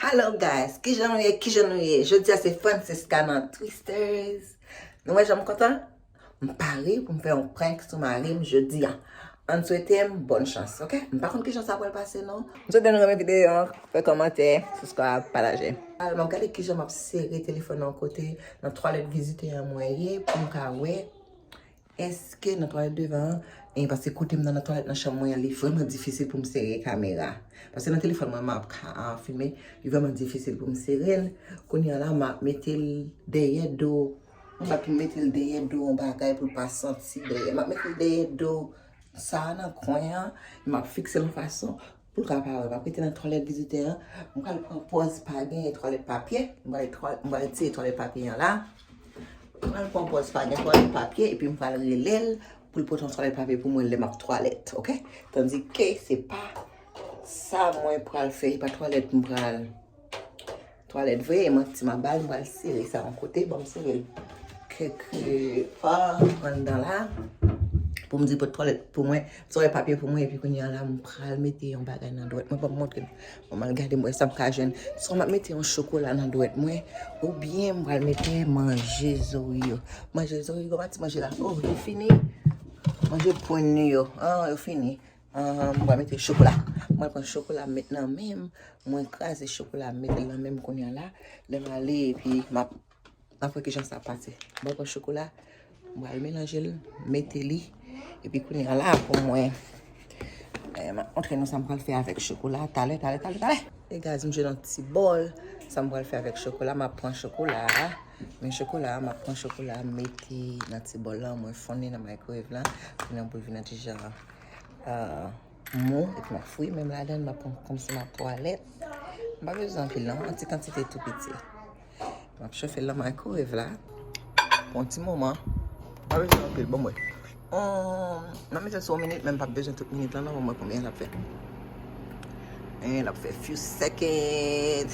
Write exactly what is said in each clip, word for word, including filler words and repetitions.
Hello guys, kijan nou ye, kijan nou ye? Jodi a se Francisca nan Twisters. Nou wè jan m kontan? M pare pou m fè yon prank sou mari m jodi a. Ann swete m bòn chans, oke? M pa konn kijan sa pral pase non. M swete nou renmen videyo an, fè kòmantè, subscribe, pataje. Al, m ap gade kijan m ap sere telefòn nan yon kote, nan twalèt vizitè an mwen ye, pou m ka wè èske nan twalèt devan an, e paske kote m nan, nan twalèt nan chanm mwen an, li vrèman difisil pou m sere kamera. Paske nan telefòn mwen, m ap ka, ah, filme, li vrèman difisil pou m sere l. Kounye a la, m ap mete l dèyè do. M ap mete l dèyè do yon bagay pou l pa santi dèyè. M ap mete l dèyè do sa a nan kwen an. M ap fikse l yon fason pou l ka pa wè. M ap rete nan twalèt vizitè an. M pral pran pòz pa gen twalèt papye. M pral twal-, m pral tire twalèt papye an la. M pral pran pòz pa gen twalèt papye, epi m pral rele l pou l pote yon twalèt papye pou mwen lè m ap twalèt, oke? Tandike se pa sa mwen pral fè, e pa twalèt m pral twalèt vre, e manti m ap ba l, m pral sere sa yon kote, ban m sere l kèk pa anndan la, pou m di pote twalèt pou mwen, twalèt papye pou mwen, epi kounye a la, m pral mete yon bagay nan dwèt mwen, ban m montre nou. Bon, m al gade m wè sa m ka jwenn. Swa m ap mete yon chokola nan dwèt mwen, oubyen m pral mete manje Zoe yo. Manje Zoe yo, pa ti manje la. Oh, yo fini. Manje pwen yo. Ah, yo fini. Ah, m pral mete chokola. M pral pran chokola m met nan men m. Mwen kraze chokola, m mete l nan men m kounye a la. Lè m ale, epi m ap N ap wè kijan sa ap pase. Mwen pran chokola, mwen al melanje l, mete li. Epi kounye a la pou mwen, eh, m ap montre nou sa m pral fè avèk chokola. Talè, talè, talè, talè. E guys, m jwenn yon ti bòl. Sa m pral fè avèk chokola, m ap pran chokola a. Men chokola a, m ap pran chokola a, mete nan ti bòl la, mwen fonn li nan microwave la. Kounye a pou l vin yon ti jan, ah, mou, epi m ap fouye men m ladan l, m ap pran kòmsi m ap twalèt. M pa bezwen anpil non, yon ti kantite tou piti. M ap chofe l nan microwave la pou yon ti moman. M pa bezwen anpil, bon, mwen. Hum, m ap mete l sou yon minit, men m p ap bezwen tout minit lan non, bon, mwen, konbyen l ap fè. Eh, l ap fè few seconds.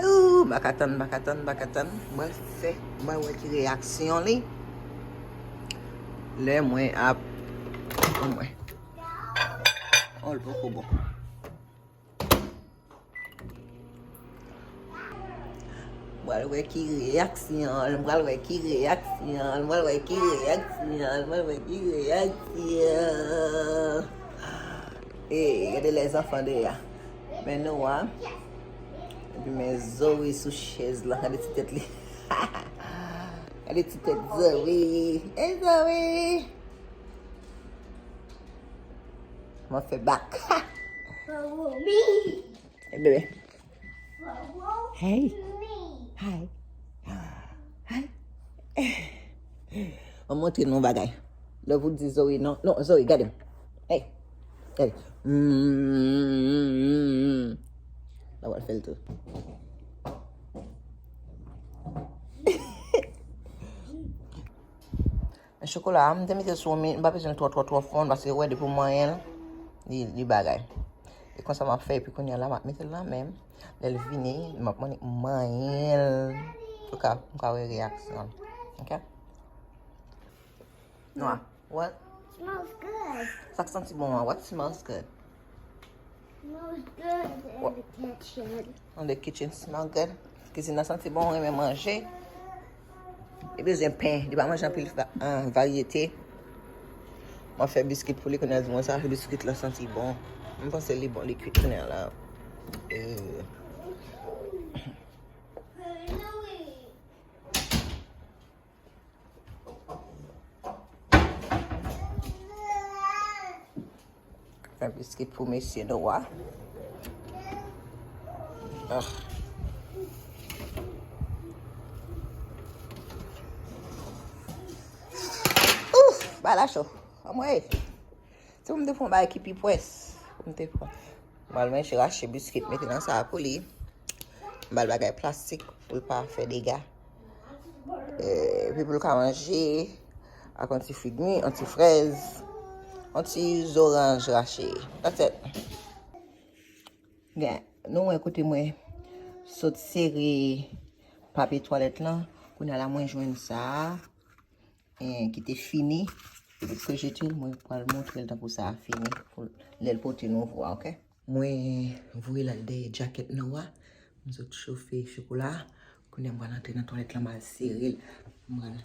Ooh, m pa ka tann, m pa ka tann, m pa ka tann. M pral fè, m pral wè ki reyaksyon li. Lè mwen ap, bon, mwen. Oh, l poko bon. M pral wè ki reyaksyon, m pral wè ki reyaksyon, m pral wè ki reyaksyon, m pral wè ki reyaksyon. Ey, gade lèzanfan dèyè. Men Noah. Epi men Zoe sou chèz la, gade ti tèt li. Gade ti tèt Zoe. Ey, Zoe! Mwen fè bak. Follow me. Hey, baby. Follow Hey. Me. Hi. Hi. Mwen montre nou yon bagay. Lè pou di Zoe non. Non, Zoe, gade m. Hey. Gade. Mm. La w al fè l tou. Men chokola a, m te mete l sou yon minit, m pa bezwen l twò, twò, twò fonn, paske ou wè depi w manyen l, li, li bagay. E konsa m ap fè, epi kounye a la, m ap mete l nan men m. Lè l vini, m ap manyen, manyen l. Pou ka, m ka wè reyaksyon l. Ok? Noah, what? Smells good. Sa k santi bon an, what smells good? Smells good in What? The kitchen. In the kitchen smell good. Kizin nan santi bon, renmen manje. Li bezwen pen, li pa manje anpil va-, ah, varyete. Mwen fè biskit pou li, kounye a di mwen sa, biskit la santi bon. Mwen panse li bon, li kwit kounye a la. Euh. Fè biskit pou mesye Noah. Ah. Ouf, bagay la cho. Anmwey. Se pou m te pran bagay ki pi pwès. Pou m te pran. M al manje rache biskit, mete nan sa a pou li. M ba l bagay plastik pou l pa fè dega. Eh, epi pou l ka manje ak yon ti figi, yon ti frèz, yon ti zoranj rache. That's it. Gen, nou wè kote mwen sot sere papye twalèt lan. Kounye a la mwen jwenn sa a, eh, ki te fini. Ke jete l, mwen pral montre l tankou sa a fini. Pou lè l pote nouvo a, ok? Mwen voye l al dèyè djakèt Noah. M sot chofe chokola. Kounye a m pral antre nan twalèt la, m al sere l. M pral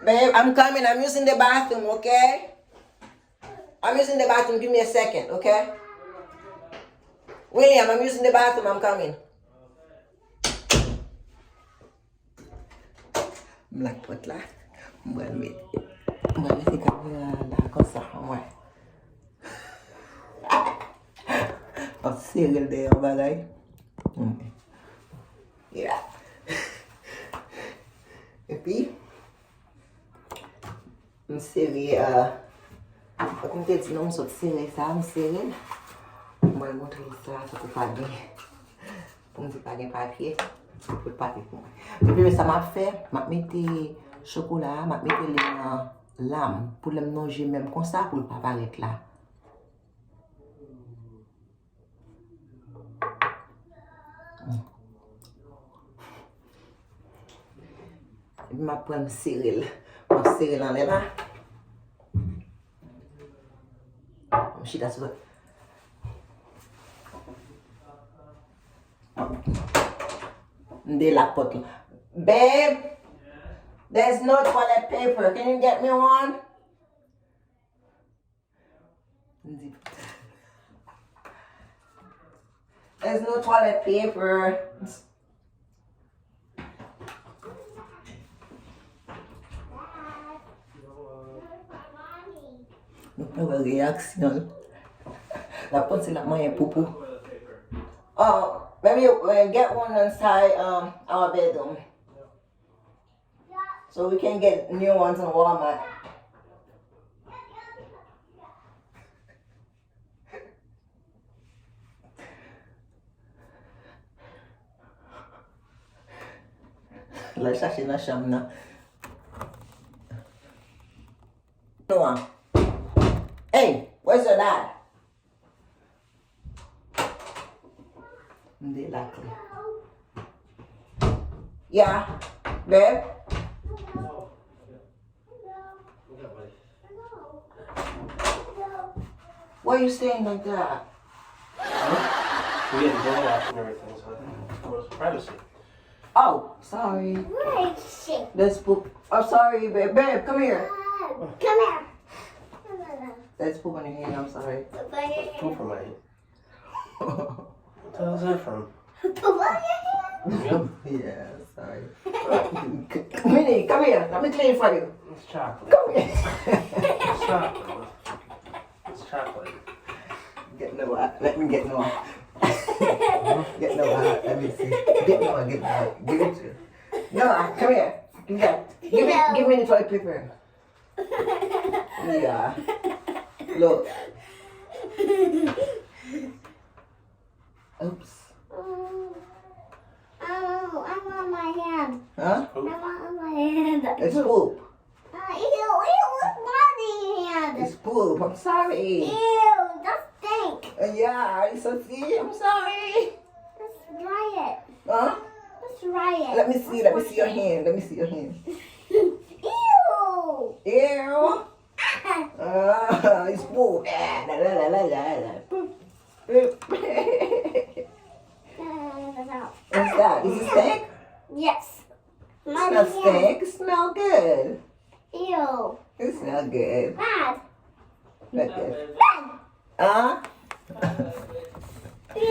Babe, I'm coming. I'm using the bathroom, okay? I'm using the bathroom. Give me a second, okay? William, I'm using the bathroom. I'm coming. M lak pòt la. M pral met, m pral mete kamera la konsa, anmwey. M ap sere l dèyè yon bagay. Yeah. Epi, m sere, euh, fòk m te di nou, m sot sere sa, m sere l. M pral montre l sa, tankou pa gen, pou m di pa gen papye, pou l papye pou mwen. Epi, men sa m ap fè, m ap mete chokola a, m ap mete li nan lam, pou lè m lonje men m konsa, pou l pa parèt la. Epi m ap pran m sere l. M ap sere l anlè la. M chita sou. M delak pòt la. Babe, there's no toilet paper. Can you get me one? M di, there's no toilet paper. Nou pa wè reyaksyon l. L ap panse l ap manyen poupou. Oh, maybe, uh, get one inside, um, our bedroom. So we can get new ones in Walmart. L al chache nan chanm nan. Noah. Hey, where's your dad? M delak li. Yeah, babe. Why you saying like that? We didn't know that and everything, so I think it was privacy. Oh, sorry. Where is she? There's poop. Oh, sorry, babe. Babe, come here. Come here. There's poop on your hand. I'm sorry. Put your hand. Poop on my hand. What the hell's that from? Put on your hand. Yep. Yeah, sorry. Minnie, come here. Let me clean for you. It's chocolate. Come here. It's chocolate. It's chocolate. Get Noah. Let me get Noah. Get Noah. Let me see. Get Noah. Get Noah. Give it to you. Noah, come here. Give that. Give me, give me the toilet paper. Yeah. Look. Oops. Um, I don't know. I want my hand. Huh? I want my hand. It's poop. Uh, ew, ew, what's on your hand? It's poop. I'm sorry. Ew, that stink. Uh, yeah, it's a see. I'm sorry. Let's dry it. Huh? Let's dry it. Let me see. Let me see your hand. Let me see your hand. Ew. Ew. Ah, it's poop. Ah, la, la, la, la, la, la. Poop. Poop. Uh, What's that? Is it stink? Yes. It's not stink. It smell good. Ew. It smell good. Bad. Not good. Bad. Huh? Ew,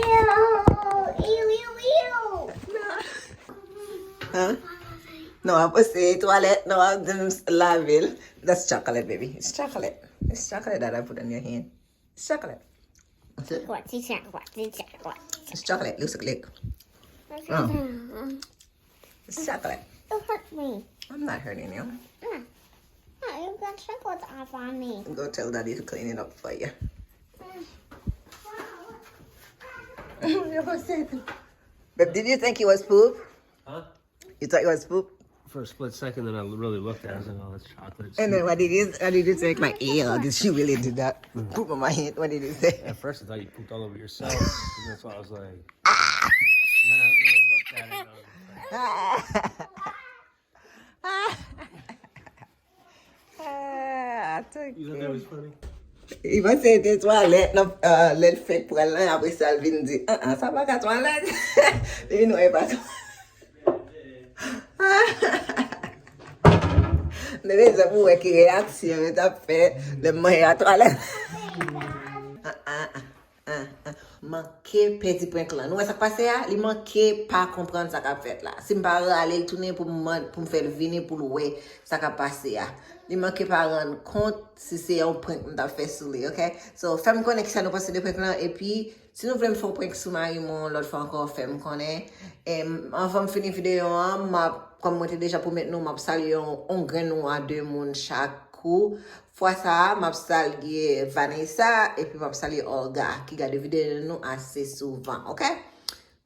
ew, ew, ew. Huh? Non, apre se twalèt, non, ap di m lave l. That's chocolate, baby. It's chocolate. It's chocolate that I put on your hand. It's chocolate. That's it. What? Teacher, what? Teacher, what? It's chocolate. Looks like. Mm. It's chocolate. You hurt me. I'm not hurting you. Mm. Ah, you got chocolate off on me. Go tell daddy to clean it up for you. Mm. But did you think it was poop? Huh? You thought it was poop? For a split second, then I really looked at it. I was like, "Oh, that's chocolate." And then what did you, what did you think? Like, ew, did she really do that? Poop on my hand? What did you say? At first, I thought you pooped all over yourself. And that's why I was like, and then I really looked at it. And I was like, I think "You thought that was funny?" Li panse se te twalèt nan, ah, lè l fèk pral lan, apre sa l vin di, ah, ah, sa pa ka twalèt. Li vin wè pa twalèt. Mwen bezwen pou wè ki reyaksyon yo t ap fè lè m mande a twalèt. Ah, ah, ah, ah, ah. Manke pèdi prank lan. Nou wè sa k pase a? Li manke pa konprann sa k ap fèt la. Si m pa rale l tounen pou m mande, pou m fè l vini pou l wè sa k ap pase a. Li manke pa rann kont si se yon prank m t ap fè sou li, ok? So, fè m konnen kisa nou panse de prank lan, epi si nou vle m fè yon prank sou mari mwen yon lòt fwa ankò, fè m konnen. Em, anvan m fini videyo an, m ap, kòm mwen te deja pwomèt nou, m ap salye yon, yon grenn nwa de moun chak kou. Fwa sa a, m ap salye Vanessa, epi m ap salye Olga, ki gade videyo nou ase souvan, ok?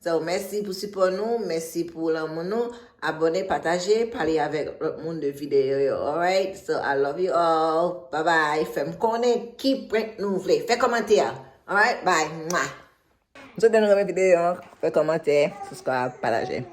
So, mèsi pou sipò nou, mèsi pou lanmou nou. Abòne, pataje, pale avèk lòt moun de videyo yo, alright? So, I love you all. Bye bye. Fè m konnen ki prank nou vle. Fè kòmantè. Alright? Bye. Mwah. M swete nou renmen videyo an. Fè kòmantè, subscribe, pataje.